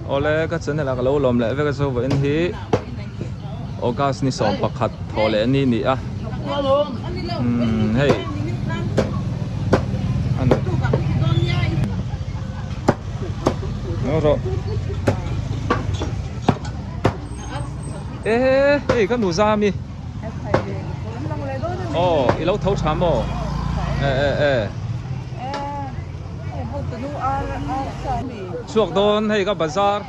Awle ka channel ah ka lo lawm leh vek a chu vawiin hi August ni 11 thawh leh ni ni a umm hei a ni rawh e hei ka nu zami aw i lo tho tha maw e e e chhuak dawn hei ka bazar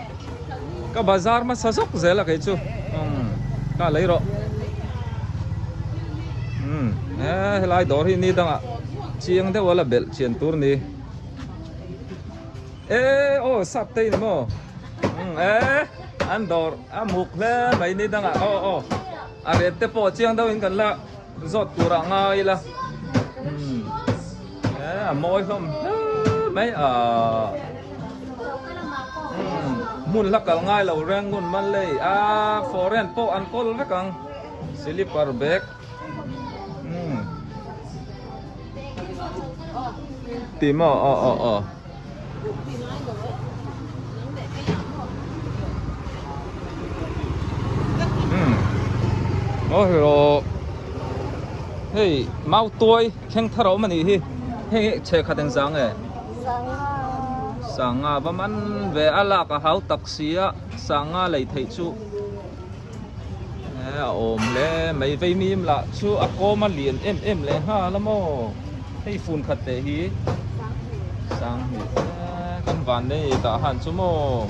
ka bazar hmasa zawk zel a kei chu umm ka lei rawh umm e helai dawr hi ni dangah chiang deuh a la belh chian tur ni e aw sap te in maw umm e an dawr a muk hle mai ni dangah aw aw a ret te pawh chiang deuhin kan la zawt turah ngai ila umm. E a mawi hlawm hle mai a umm hmun hla kal ngai lo reng ngun man lei a foreign pawh an kawl vek ang slipper bag umm ti maw aw aw aw. Umm aw hero hei mau tuai thleng thar a awm a nih hi hei hi chhe khat eng zang e sanga va man ve a lak a hau tak si a sanga lei theih chu a awm hle mai vei mim lah chu a kawm a lian em em leh nghal a maw hei fun khat teh hi sanghnih kan van nei tah han chu maw.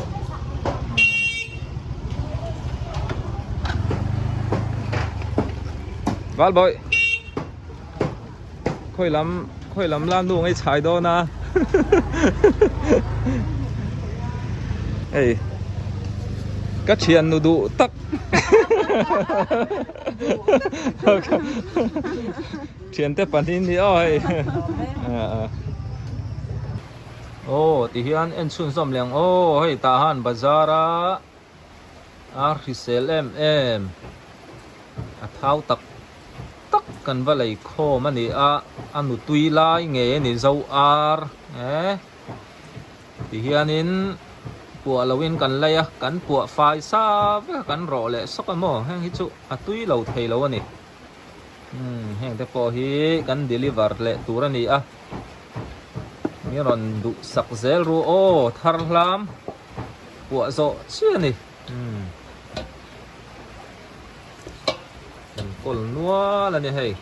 Valbawi Khawi lam khawi lam la nu ngei chhai dawn a hei ka thian nu duh tak thian te pahnih ni aw hei aw ti hian en chhunzawm leh ang aw hei tah han bazar a a hrisel em em a thau tak tak kan va lei khawm a ni a a nutui lai ngei a ni zo ar e ti hianin puah loin kan lei a kan puah fai sa vek a kan rawh leh sawk a maw heng hi chu a tui lo thei lo a ni umm heng te pawh hi kan deliver leh tur a ni a mi rawn duh sak zel ru aw thar hlam puah zawh chiah a ni umm. Kan kawl nual a ni hei.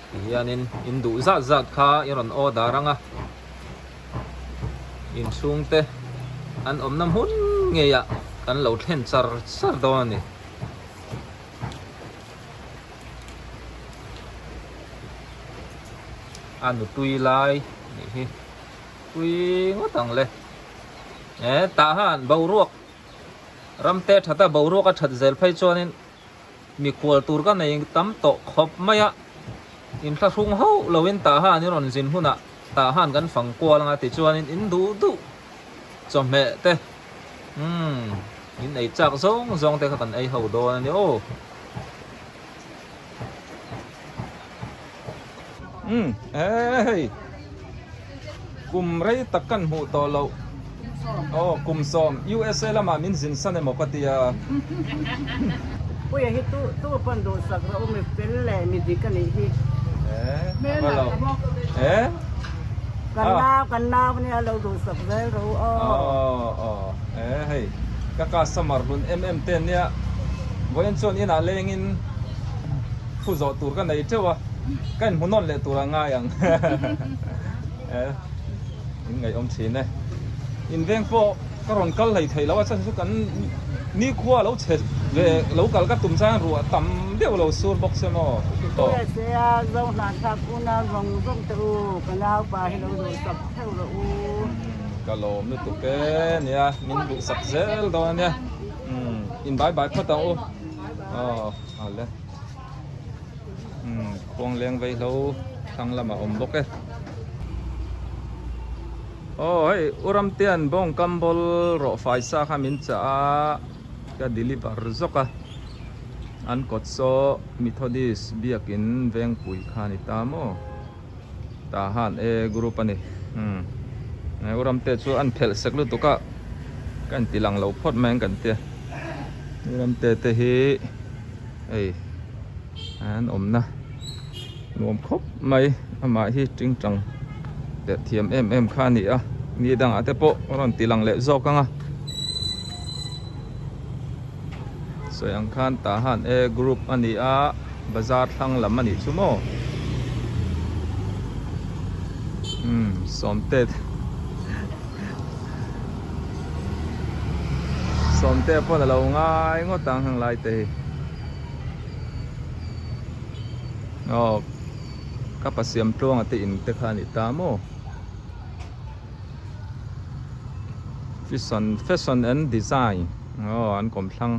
Ti hianin in duh zat zat kha i rawn order ang a. Inchhungte an awmna hmun ngeiah kan lo thlen char char dawn a ni. A nutui lai nih hi tui ngawt ang le. E tah han boruak Ramte that a boruak a that zel phei chuanin mikhual tur ka nei tam tawh khawp mai a, inthlahrung hauh loin tah han i rawn zin hunah tah han kan fang kual anga tichuanin in duh duh chawhmeh te umm in ei chak zawng zawng te kha kan ei ho dawn a ni aw. Umm hei kum rei tak kan hmuh tawh loh aw kum sawm USA lamah min zin san emaw ka tia. Puia hi tu tu pawn duhsak rawh u mi fel leh mi dik a nih hi. Eh a va lo eh Kan nau kan nau nia lo duhsak zel rawh u aw. Aw aw eh hei ka customer hlun em em te ania vawiin chuan inah lengin Thu zawh tur ka nei teuh a, ka inhmu nawn leh tur a ngai ang. Eh, in ngaihawm thin e. In veng pawh ka rawn kal hlei thei lo a, chhan chu kan nikhua lo chhe ve lo kal ka tum chuan ruah tam deuh lo sur bawk se maw. Puia che a, zo hna thlak una zawng zawng te u, ka naupa hi lo duhsak theuh rawh u. Ka lawm lutuk e nia, min duhsak zel dawn a nia. In bye bye phawt ang u. Aw. Hal e. Umm khuang leng vei hlo thlang lamah awm bawk e. Aw hei u Ramtea'n bawng kam bawl rawh fai sa kha min chah a ka deliver zawk a an kawt saw Methodist biakin Vengpui kha a ni ta maw tah han e group a ni umm. U Ramte chu an phelh sek lutuk a ka inti lang lo phawt mai ang kan tia U Ramte te hi hei an awmna nuam khawp mai amah hi tingtang perh thiam em em kha a ni a ni dangah te pawh a rawn ti lang leh zawk ang a sawi ang khan tah han e group a ni a bazar thlang lam a nih chu maw umm sawmte sawmte pawn a lo ngai ngawt ang heng lai te hi. Aw ka pa siam tluanga te in te kha a ni ta maw fashion fashion and design aw an kawm thlang.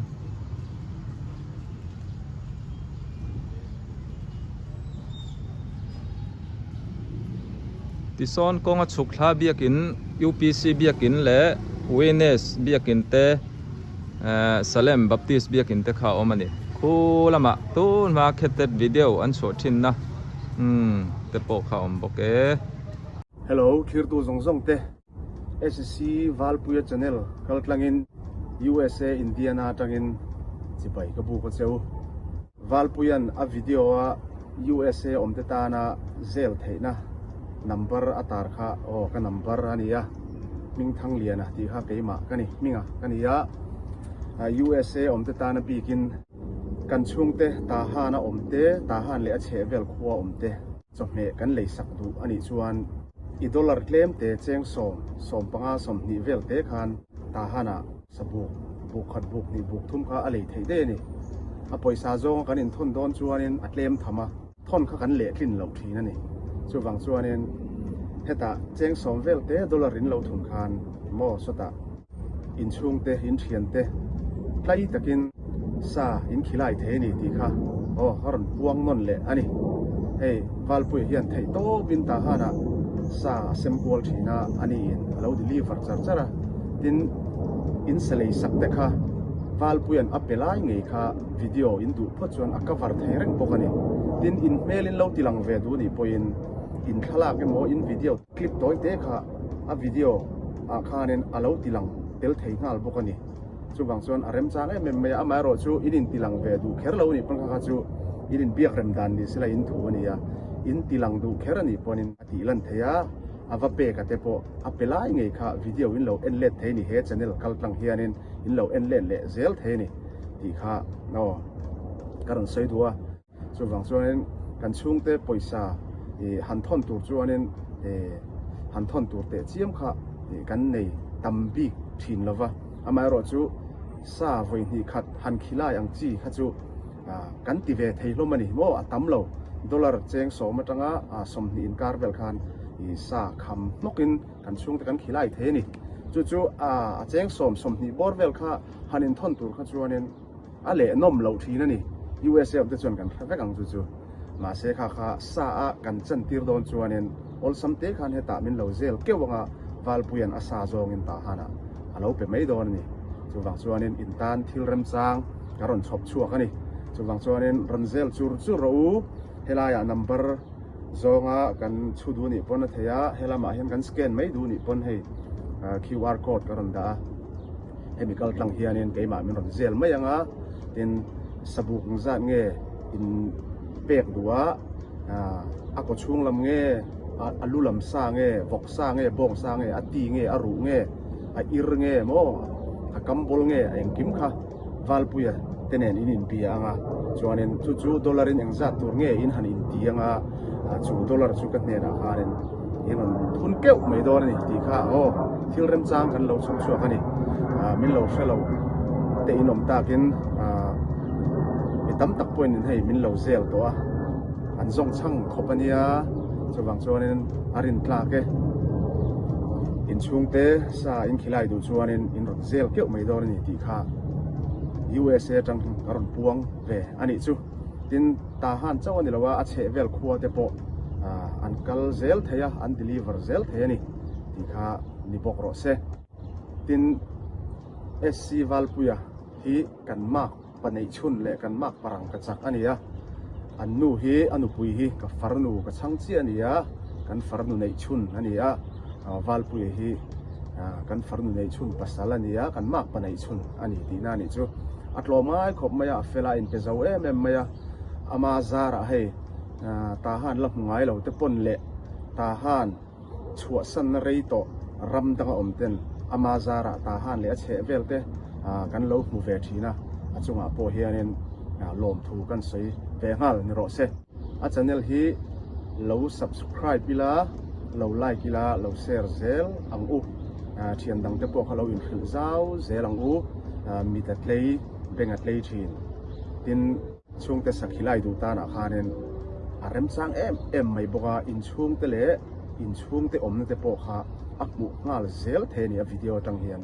Tisawn kawnga chhuk thla biakin U_P_C biakin leh Witness biakin te. Salem Baptist biakin te kha a awm a ni. Khu lamah tun hma khetet video an chhuah thinna umm te pawh kha a awm bawk e. Hello thirtu zawng zawng te SC Valpuia channel kal tlangin USA Indiana atangin chibai ka buk a cheu. Valpuia'n a video a USA awm te tana zel theihna number a tar kha aw ka number a ni a, Hmingthangliana tih kha keimah ka ni, hminga ka ni a, USA awm te tana bikin kan chhungte Tahan a awm te, Tahan leh a chhehvel khua awm te chawhmeh kan lei sak duh a nih chuan i dollar tlem te cheng sawm, 15, 20 vel te khan Tahan ah Sabuk, buk khat buk hnih buk thum kha a lei theih daih a ni. A pawisa zawnga kan inthawn dawn chuanin a tlem tham a, thawn kha kan lehtlin loh thin a ni. Chuvang chuanin hetah cheng sawm vel te dollar in lo thun khan maw sawtah inchhungte, inthiante tlai takin sa in khilai thei a ni tih kha aw a rawn puang nawn leh a ni. Hei Valpuia hian theih tawpin Tahanah sa a sem kual thin a, a niin a lo deliver char char a. Tin, in sa lei sak te kha Valpuia'n a pe lai ngei kha video in duh phawt chuan a cover thei reng bawk a ni. Tin, in hmel in lo ti lang ve duh nih pawhin in thlalak emaw in video clip tawi te kha a video ah khanin a lo ti lang tel thei nghal bawk a ni. Chuvang chuan a remchang em em mai a, amaherawhchu in inti lang ve duh kher lo a nih pawn kha kha chu in inbiak rem dan ni sela in thu a ni a, in ti lang duh kher a nih pawnin a tih lan thei a, a va pek a te pawh a pe lai ngei kha video in lo en let thei a ni, he channel kal tlang hianin in lo en let leh zel thei a ni tih kha aw ka rawn sawi duh a. Chuvang chuanin kan chhungte pawisa ih han thawn tur chuanin ih han thawn tur teh chiam kha ih kan nei tam bik thin lo va, amaherawh chu sa vawi hnih khat han khilai ang chi kha chu ah kan ti ve thei hlawm a ni maw a tam lo dollar cheng sawm atanga ah 20 inkar vel khan ih sa kham hnawkin kan chhungte kan khilai thei a ni. Chu chu ah a cheng sawm 20 bawr vel kha han inthawn tur kha chuanin. A leh nawm loh thin a ni. USA awm te chuan kan hre vek ang chu chu. Mahse kha kha sa a kan chan tir dawn chuanin awlsam te khan hetah min lo zel keuh anga Valpuia'n a sa zawngin tah hanah a lo pe mai dawn a ni. Chuvang chuanin in tan thil remchang ka rawn chhawp chhuak a ni. Chuvang chuanin rawn zel chur chur rawh u. Helaiah number zawnga kan chhu duh nih pawn a thei a, helamah hian kan scan mai duh nih pawn hei QR code ka rawn dah a. Hemi kal tlang hianin keimah min rawn zel mai ang a, tin sabuk ang zat nge in pek duh a, a kaw chhung lam nge, a lu lam sa nge, vawk sa nge, bawng sa nge, a ti nge, a ruh nge, a ir nge maw, a kam bawl nge, a engkim kha Valpuia te nen in inbia ang a, chuanin chu chu dollar in engzat tur nge in han inti ang a, chu dollar chu ka hnenah khanin in rawn thun keuh mai dawn a ni tih kha aw thil remchang kan lo chhawp chhuak a ni. Min lo hre lo te in awm takin mi tam tak pawhin in hei min lo zel tawh a, an zawng chhang khawp a nia, chuvang chuanin a rin tlak e. Inchhungte sa in khilai duh chuanin in rawn zel keuh mai dawn a ni tih kha USA atang ka rawn puang ve a nih chu. Tin, Tahan chauh a ni lo a, a chheh vel khua te pawh an kal zel thei a, an deliver zel thei a ni tih kha ni bawk rawh se. Tin, SC Valpuia hi kan mark pa neih chhun leh kan mark parang ka chak a ni a, an nu hi a nupui hi ka farnu ka chhang chiah a ni a, kan farnu neih chhun a ni a. Valpuia hi kan farnu neih chhun pasal a ni a, kan makpa neih chhun a ni tihna a nih chu. A tlawm ngai khawp mai a, a fel a, a inpe zo em em mai a. Ama zarah hei Tahan la hmu ngai lo te pawn leh Tahan chhuahsanna rei tawh ram danga awm ten ama zarah Tahan leh a chheh vel te kan lo hmu ve thin a, a chungah pawh hianin lawmthu kan sawi ve nghal ni rawh se. A channel hi lo subscribe ila, lo like ila, lo share zel ang u. Thian dang te pawh kha lo inhrilh zau zel ang u. Mit a tlei, beng a tlei thin. Tin. Chhungte sakhi lai duh tanah khanin a remchang em em mai bawk a, inchhungte leh inchhungte awmna te pawh kha a hmuh nghal zel thei a ni a video atang hian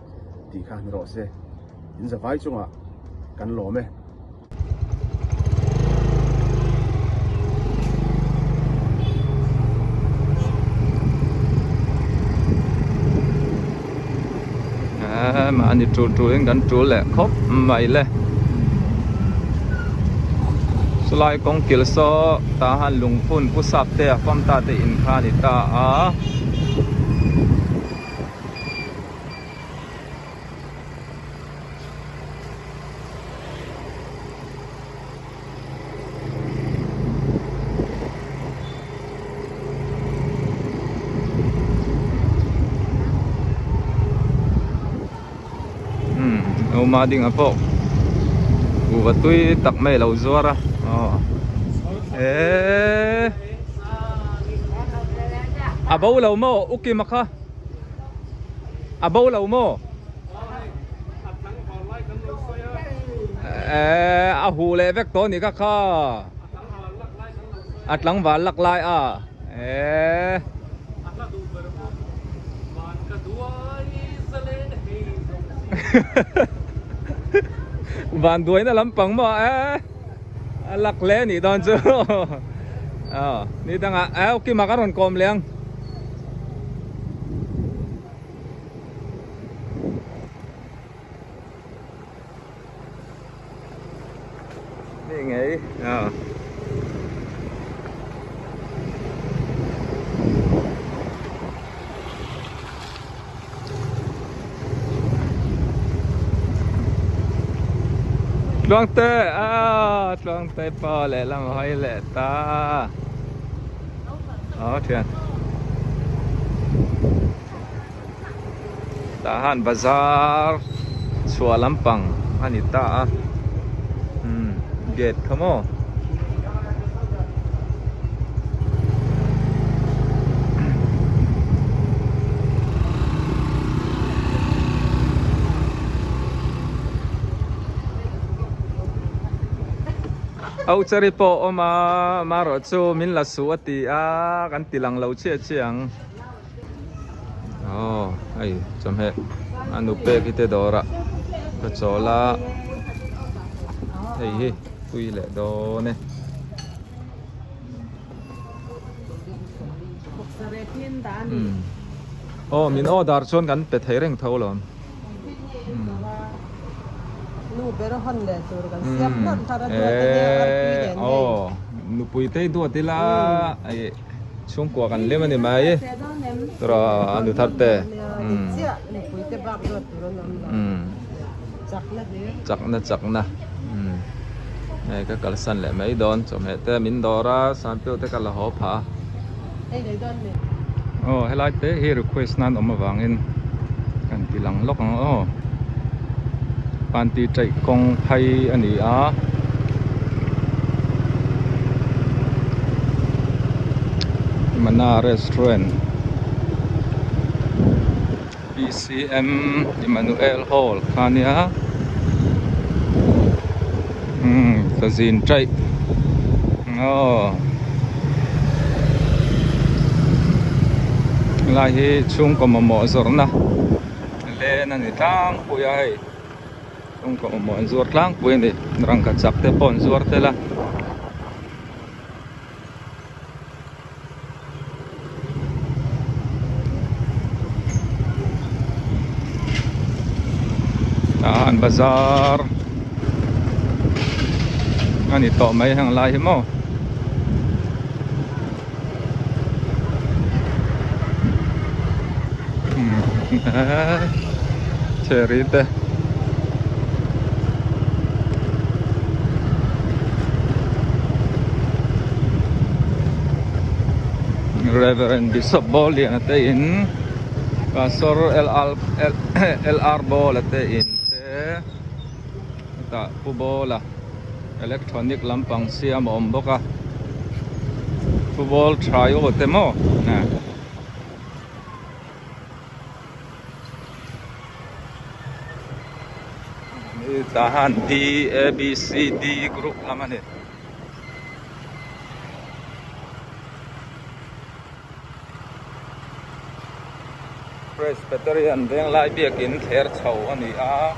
tih kha ni rawh se. In zavai chungah kan lawm e. Mahni tul tulin kan tul leh khawp mai le. Chulai kawng kil saw tah han lungphun pu sap te a fam ta te in kha a ni ta a. Umm Uma ding a pawh kuhva tui tak mai a lo zuar a aw eee a bo lo maw u Kima kha a bo lo maw. Eee a huh leh vek tawh a nih kha kha a tlangval lak lai a eee van duaina lampang maw eee a lak hle a nih dawn chu aw ni dangah eee u Kima ka rawn kawm leh ang. Ni ngei a Tluangte a Tluangte pa lehlam hawi leh ta aw thian. Tah han bazar chhuah lampang a ni ta a umm gate kha maw. Auchari pawh a awm a amaherawhchu min la suh a ti a kan ti lang lo chiah chiah ang. Aw hei chawhmeh a nu pek hi te dawr ah ka chawl a hei hi tui leh dawn e. Aw min order chuan kan pe thei reng tho alawm. Aw nupui te hi duat ila hei. Chhungkua kan lem a ni mai tura a nu thar te chakna chakna hei ka kalsan leh mai dawn chawhmeh te min dawr a sanpiau te ka la haw phah a aw helai te hi request nan awm avangin kan ti lang lawk ang aw panti chaih kawng phai a ni a. Mana restaurant P_C_M Emmanuel hall kha ania umm ka zin chaih aw helai hi chhungkaw mamawh zawrhna len a ni tlangpui a hei. Chhungkaw mamawh an zuar tlangpui a ni rangkachak te pawh an zuar tel a. Tah an bazar a ni tawh mai heng lai hi maw. Cherry te. Reverend Bishop Bawliana te in Pastor LR LR Bawla te in te hetah Pu Bawla electronic lampang siam a awm bawk a Pu Bawl tha i aw te maw. Tah hian D A B C D group lam a ni. Presbyterian Venglai biakin thler chho a ni a.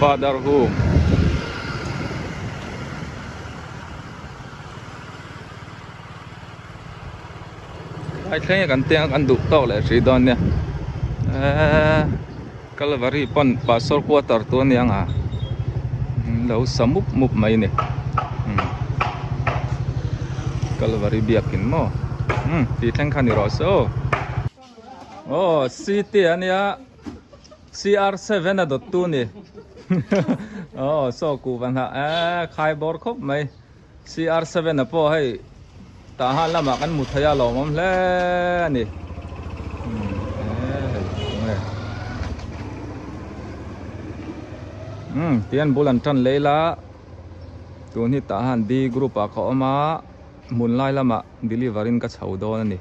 Father who Ai thleng hi kan teng a kan duh tawk leh hrih dawn nia eee Calvary pawn pastor quarter tur a ni ang a lo sa mup mup mai a ni Calvary biakin maw umm tih thleng kha ni rawh se aw aw city a nia CR7 a dawt tu a ni aw saw kuh va hnah eee khai bawr khawp mai. CR7 a pawh hei tah han lamah kan hmu thei a lawmawm hle a ni. Umm tihian bul an tan leh ila tun hi tah han D group ah ka awm a hmun lai lamah deliver in ka chho dawn a ni.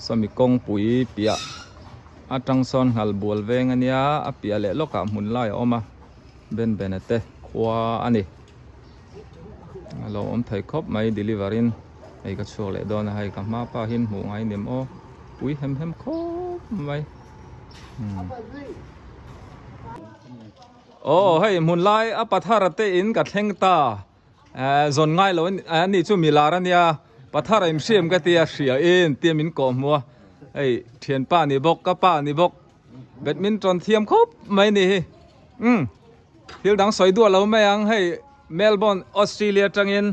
Sawmi kawngpui piah atang sawn nghal bual veng a nia a piah leh lawkah hmun lai a awm a Benbena te khua a ni. A lo awm thei khawp mai deliver in hei ka chhuak leh dawn a hei ka hma pa hian hmuh ngai nem aw pui hem hem khawp mai aw hei hmun lai a pathar te in ka thleng ta eh zawn ngai lo ani chu milar ania pathar a inhriam ka tia hria in tia min kawh hmu a hei thianpa ni bawk ka pa ni bawk badminton thiam khawp mai ni hi umm. Thil dang sawi duah lo mai ang hei Melbourne Australia atangin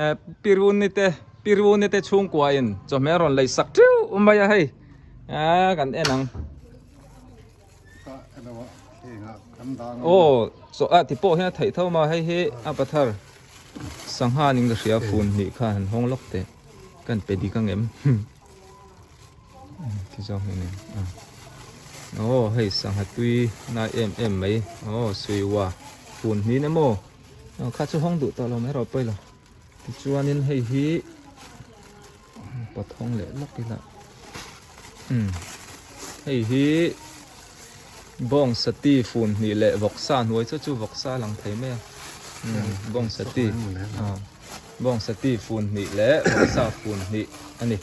eh Piruni te Piruni te chhungkua in chawhmeh a rawn lei sak teuh mai a hei ah kan en ang aw chaw ah ti pawh hian a theih tho ma hei hi a pathar sangha ning ka hria fun hnih kha han hawng lawk teh kan pe dik ang em. Ti zawng hi ni a aw hei sangha tui nai em em mai aw suiwa fun hmin emaw aw kha chu hawng duh tawh lo mai rawh pawi lo tichuanin hei hi pathawng leh lawk ila umm hei hi bawng sati fun hnih leh vawksa hnuai chu chu vawksa a lang thei mai a umm bawng sati aw bawng sati fun hnih leh vawksa fun hnih a ni.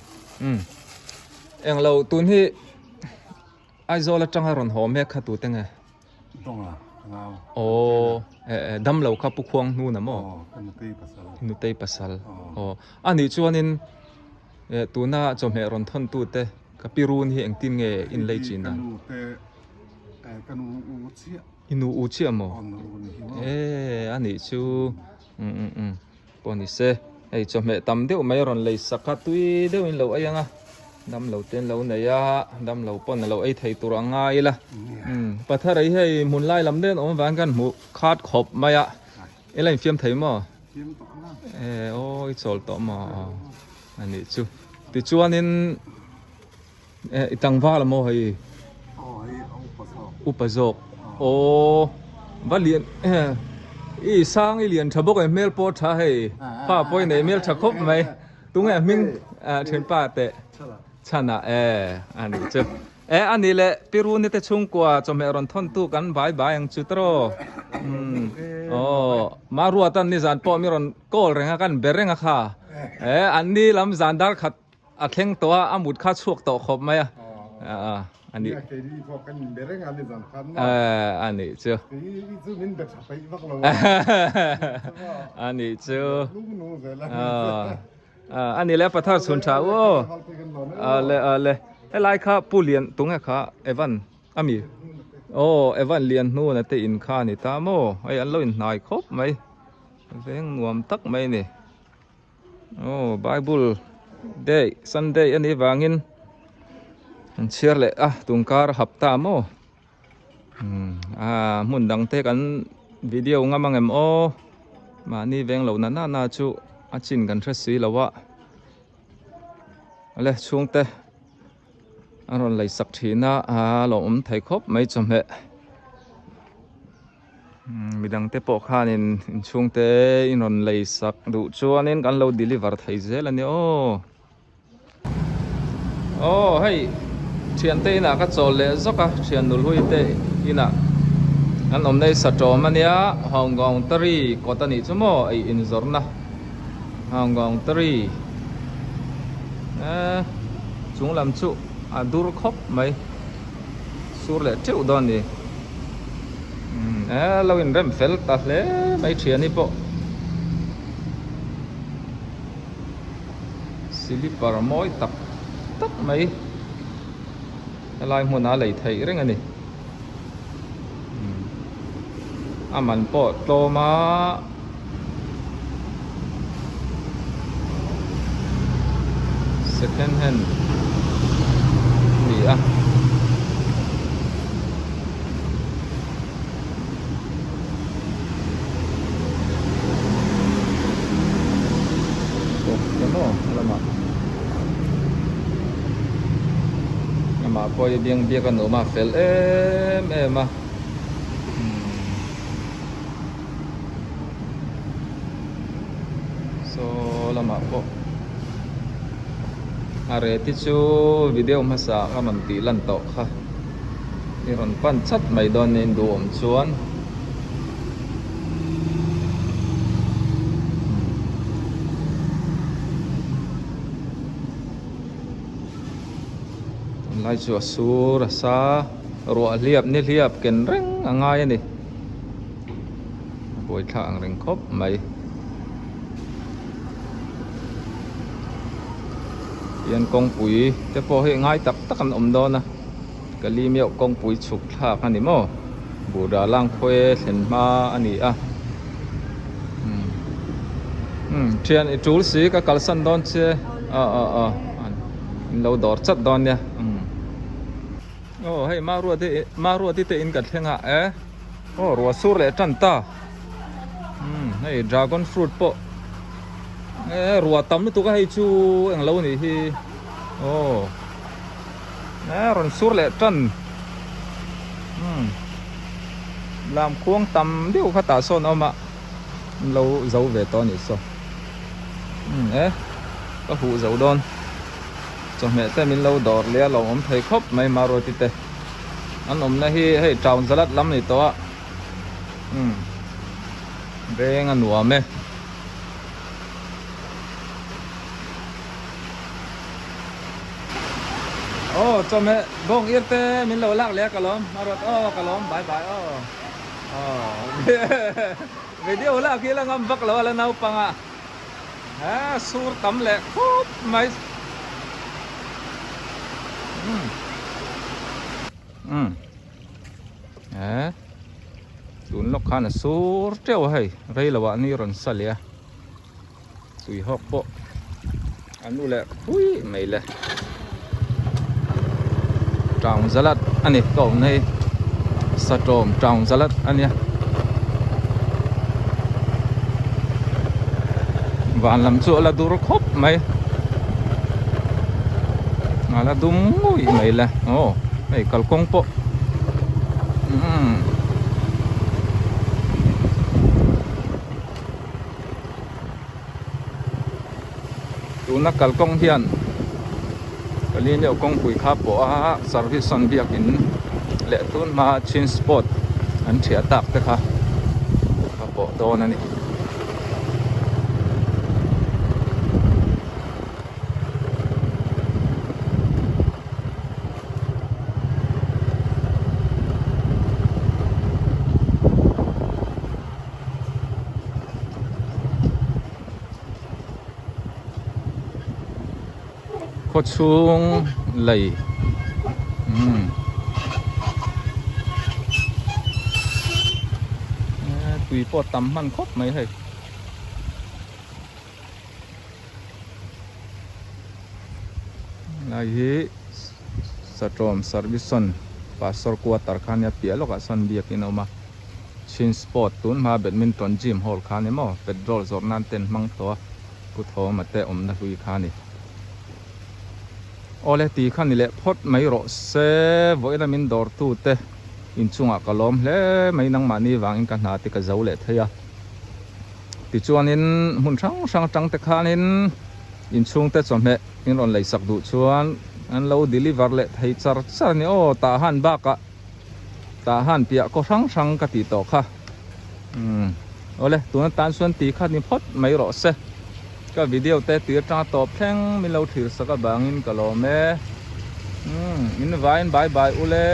Umm englo tun hi Aizawl atanga rawn haw mek kha tute nge? Dawnga ka nau. Aw eh eh damlo kha Pu Khuang hnuna maw? Aw ka nutei pasal. Nutei pasal. Aw anih chuanin eh tuna chawhmeh rawn thawn tute ka pi run hi engtin nge in lei chin a? Ka nu te eh ka nu u chiah. I nu u chiah maw? Aw nu u ni hi maw? Eh anih chu umm umm umm. Pawh ni se, hei chawhmeh tam deuh mai a rawn lei sak a, tui deuhin lo ei ang a, damlo te an lo nei a, damlo pawn a lo ei thei tur ang ngai ila. Umm Pathar ei hei hmun lai lam deuh an awm avangin khan hmuh khat khawp mai a, ila infiam thei maw? E aw i chawl tawh maw? Aw a nih chu. Tichuanin i tlangval a maw hei? Upa zawk. Aw va lian i sang i lian tha bawk e hmel pawh tha hei pa pawh i nei hmel tha khawp mai tunge hming thianpa teh chhanah e a nih chu e a nih leh pi Runi te chhungkua chawhmeh rawn thawn tu kan bai bai ang chu tawh aw Maruatan nizan pawh mi rawn call reng a kan be reng a kha e an ni lam zan dar khat A thleng tawh a, a mut kha chhuak tawh khawp mai a. A nih. Keini pawh kan inbe reng a ni zan khan maw? A nih chu. Kei chu min be tha peih vak lo a. A nih chu. Lung nung zel a. A ni le Pathar chhun tha u aw. Ale ale. Helai kha Pu Lian tunge kha Evan ami. Aw Evan Lian hnuna te in kha a ni ta maw. Hei an lo inhnai khawp mai. Veng nuam tak mai a ni. Aw Bible day Sunday a nih vangin an chhiar leh a tungkar hapta maw. Aaa hmun dang te kan video ngam ang em aw mahni veng lo na na chu a chin kan hre si lo a le chhungte a rawn lei sak thin a aa lo awm thei khawp mai chawhmeh midang te pawh khanin inchhungte in rawn lei sak duh chuanin kan lo deliver thei zel a nia aw. Aw hei thiante inah ka chawl leh zawk a thian nulhui te inah an awm nei sa tawm ania Hong Kong tari kawt a nih chu maw ei inzawrhna Hong Kong tari eh chung lam chu a dur khawp mai sur leh teuh dawn a ni eh lo inrem fel ta hle mai thiani pawh. Silipar mawi tak tak mai helai hmun a lei theih reng a ni a man pawh tlawm a second hand a ni a. Amah pawh hi biang biak a nuam a fel em em a saw lamah pawh a reti chu video hmasa ka rawn tih lan tawh kha. I rawn pan chat mai dawn nia induhawm chuan tunlai chu a sur a sa ruah hliap ni hliap ken reng a ngai a ni a buaithlak ang reng khawp mai. Hian kawngpui te pawh hi ngai tak tak an awm dawn a Kalimeuh kawngpui chhuk thlak a ni maw Buddha lang khawi thlen hma a ni a umm thian i tul si ka kalsan dawn che aw aw aw in lo dawr chat dawn nia umm aw hei Maruati Maruati te in ka thleng a eh aw ruah sur leh tan ta. Umm hei dragon fruit pawh eh ruah tam lutuk a hei chu englo anih hi aw eh rawn sur leh tan umm lam khuang tam deuh kha tah sawn a awm a an lo zo ve tawh anih saw umm eh ka huh zo dawn chawhmeh te min lo dawr leh a lo awm thei khawp mai maruati te an awmna hi hei town zalat lam a ni tawh a. Umm veng a nuam e. Aw chawhmeh bawng ir te min lo lak leh a ka lawm a rawt aw ka lawm bye bye aw aw video lak hi la ngam vak lo a la naupang a he sur tam leh khup mai umm umm. Eh tun lawk khan a sur teuh a hei rei lo ah ni rawn sa leh a tui hawk pawh a nu leh pui mai le town zalat a ni ka awmna hi satawm town zalat a nia van lam chu a la dur khawp mai a la dum ngawih mai le aw. Hei kalkawng pawh umm tuna kalkawng hian Galileo kawngpui kha pawh a service an biakin leh tun hma chin spot an thiah tak te kha a pawh dawn a ni. Khawchhung lei umm tui pawh tam hman khawp mai hei. Lai hi Satawm Service sawn Pastor quarter kha ania piah lawkah sawn biakin a awm a Chin sport tun hma badminton gym hall kha ani maw petrol zawrh nan ten hmang tawh a Pu Thawma te awmna hlui kha a ni. Awle ti kha ni leh phawt mai rawh se vawiin min dawrtu te inchungah ka lawm hle mai nangmahni vangin ka hna te ka zo leh thei a. Tichuanin hmun hrang hrang atang te khanin inchhungte chawhmeh in rawn leisak duh chuan an lo deliver leh thei char char a ni aw tah han bakah tah han piah kaw hrang hrang ka tih tawh kha umm awle tuna tan chuan ti kha ni phawt mai rawh se ka video te tir tanga tawp thleng min lo thlir sak avangin ka lawm e umm in vaiin bye bye ule.